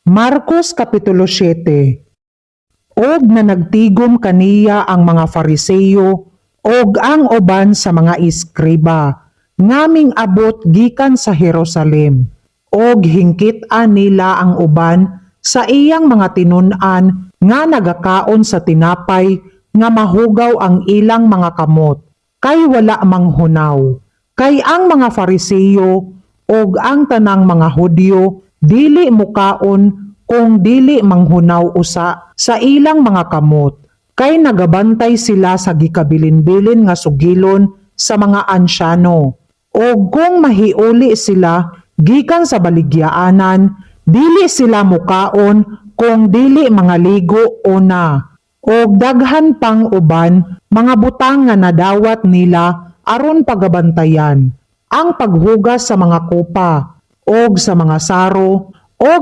Marcos Kapitulo 7. Og nanagtigom kaniya ang mga Fariseyo og ang uban sa mga eskriba nga ming-abot gikan sa Jerusalem, og hingkit-an nila ang uban sa iyang mga tinun-an nga nagakaon sa tinapay nga mahugaw ang ilang mga kamot kay wala manghunaw. Kay ang mga Fariseyo og ang tanang mga Hudyo dili mukaon kung dili manghunaw usa sa ilang mga kamot, kay nagabantay sila sa gikabilin-bilin nga sugilon sa mga ansyano, og kung mahiuli sila gikan sa baligyaanan, dili sila mukaon kung dili mangaligo una, og daghan pang uban mga butang nga nadawat nila aron pagabantayan ang paghugas sa mga kopa og sa mga saro og